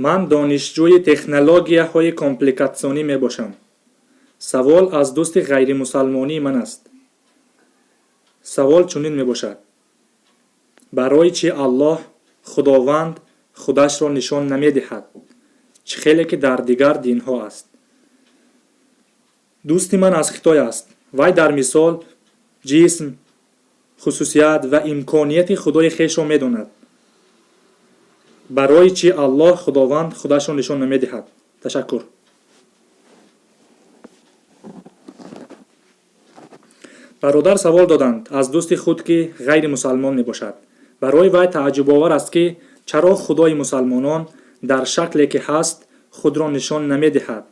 Ман донишҷӯи технологияҳои компликатсионӣ мебошам. Савол аз дӯсти ғайримусалмонии ман аст. Савол чунин мебошад: барои чӣ Аллоҳ Худованд худашро нишон намедиҳад, чӣ хеле ки дар дигар динҳо аст? Дӯсти ман аз Хитой аст. Вай дар мисол ҷисм, хусусият ва имконияти худои хешро медонад. Барои чӣ Аллоҳ Худованд худашро нишон намедиҳад? Ташаккур. Бародар савол доданд аз дӯсти худ, ки ғайримусалмон мебошад. Барои вай тааҷҷубовар аст, ки чаро худои мусалмонон дар шакле ки ҳаст худро нишон намедиҳад,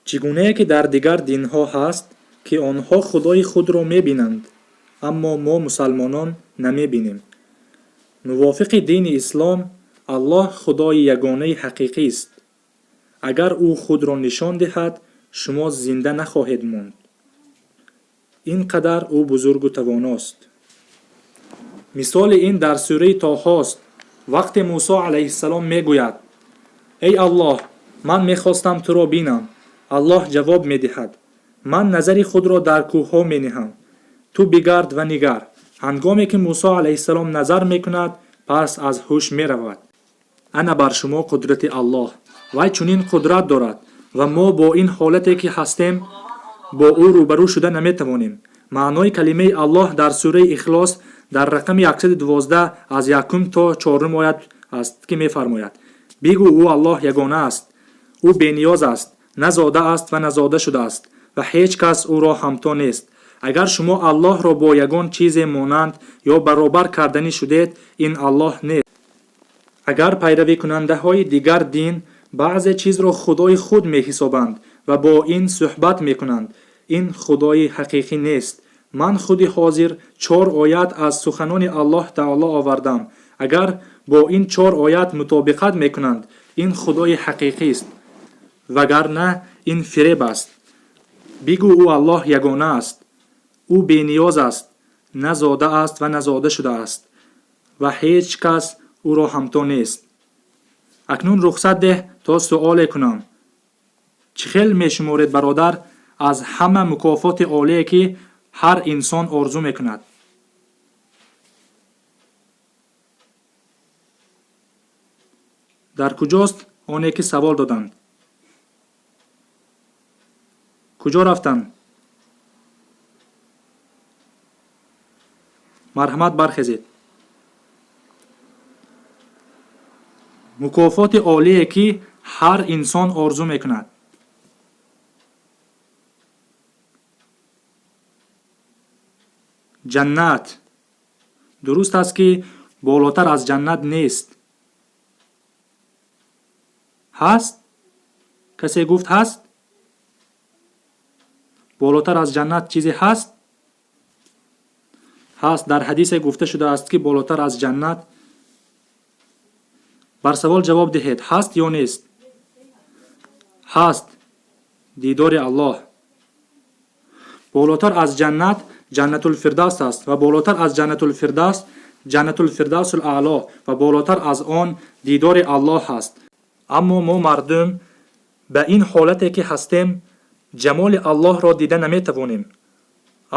чӣ гунае ки дар дигар динҳо ҳаст, ки онҳо худои худро мебинанд, аммо мо мусалмонон намебинем. Мувофиқи дини ислом, Аллоҳ худои ягонаи ҳақиқист. Агар ӯ худро нишон диҳад, шумо зинда нахоҳед монд, ин қадар ӯ бузургу тавоност. Мисоли ин дар сураи Тоҳост, вақте Мусо алайҳиссалом мегӯяд: «Эй Аллоҳ, ман мехостам туро бинам». Аллоҳ ҷавоб медиҳад: «Ман назари худро дар кӯҳҳо мениҳам, ту бигард ва нигар». Ҳангоме ки Мусо алайҳиссалом назар мекунад, пас аз ҳуш меравад. Ана бар шумо қудрати Аллоҳ. Вай чунин қудрат дорад ва мо бо ин ҳолате ки ҳастем бо ӯ рӯбарӯ шуда наметавонем. Маънои калимаи Аллоҳ дар сураи Ихлос дар рақами 112 аз якум то чорум оят аст, ки мефармояд: «Бигӯ, ӯ Аллоҳ ягона аст, ӯ бениёз аст, на зода аст ва на зода шудааст ва ҳеҷ кас ӯро ҳамто нест. Агар шумо Аллоҳро бо ягон чизе монанд ё баробар карданӣ шудед, ин Аллоҳ нест». Агар пайравикунандаҳои дигар дин баъзе чизро худои худ меҳисобанд ва бо ин суҳбат мекунанд, ин худои ҳақиқӣ нест. Ман худи ҳозир чор оят аз суханони Аллоҳ таоло овардам. Агар бо ин чор оят мутобиқат мекунанд, ин худои ҳақиқист, вагарна ин фиреб аст. Бигӯ, ӯ Аллоҳ ягона аст, ӯ бениёз аст, на зода аст ва на зода шудааст ва ҳеҷ кас ӯро ҳамто нест. Акнун рухсат деҳ то суоле кунам. Чӣ хел мешуморед, бародар, аз ҳама мукофоти олие, ки ҳар инсон орзу мекунад? Дар куҷост оне, ки савол доданд? Куҷо рафтанд? Марҳамат, бархезед. Мукофоти олие, ки ҳар инсон орзу мекунад. Ҷаннат. Дуруст аст, ки болотар аз ҷаннат нест. Ҳаст? Касе гуфт ҳаст? Болотар аз ҷаннат чизе ҳаст? Ҳаст. Дар ҳадисе гуфта шудааст, ки болотар аз ҷаннат. Бар савол ҷавоб диҳед: ҳаст ё нест? Ҳаст. Дидори Аллоҳ. Болотар аз ҷаннат Ҷаннатулфирдавс аст ва болотар аз Ҷаннатулфирдавс Ҷаннатулфирдавсул аъло ва болотар аз он дидори Аллоҳ аст. Аммо мо мардум ба ин ҳолате ки ҳастем ҷамоли Аллоҳро дида наметавонем.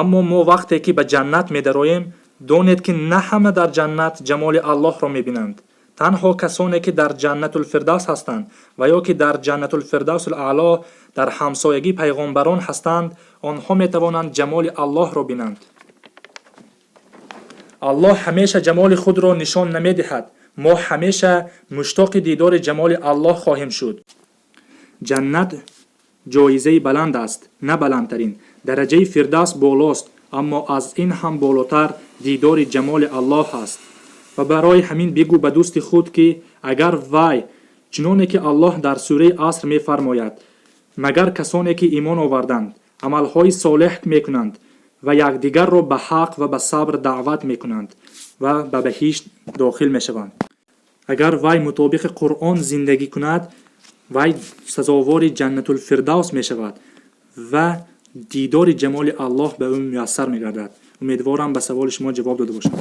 Аммо мо вақте ки ба ҷаннат медароем, донед, ки на ҳама дар ҷаннат ҷамоли Аллоҳро мебинанд. Танҳо касоне, ки дар Ҷаннатулфирдавс ҳастанд ва ё ки дар Ҷаннатулфирдавсул аъло дар ҳамсоягии пайғомбарон ҳастанд, онҳо метавонанд ҷамоли Аллоҳро бинанд. Аллоҳ ҳамеша ҷамоли худро нишон намедиҳад. Мо ҳамеша муштоқи дидори ҷамоли Аллоҳ хоҳем шуд. Ҷаннат ҷоизаи баланд аст, на баландтарин. Дараҷаи Фирдавс болост, аммо аз ин ҳам болотар дидори ҷамоли Аллоҳ аст. Ва барои ҳамин бигӯ ба дӯсти худ, ки агар вай чуноне ки Аллоҳ дар сураи Аср мефармояд: «Магар касоне ки имон оварданд, амалҳои солеҳ мекунанд ва якдигарро ба ҳақ ва ба сабр даъват мекунанд ва ба баҳишт дохил мешаванд». Агар вай мутобиқи Қуръон зиндагӣ кунад, вай сазовори Ҷаннатулфирдавс мешавад ва дидори ҷамоли Аллоҳ ба ӯ муяссар мегардад. Умедворам, ба саволи шумо ҷавоб дода бошам.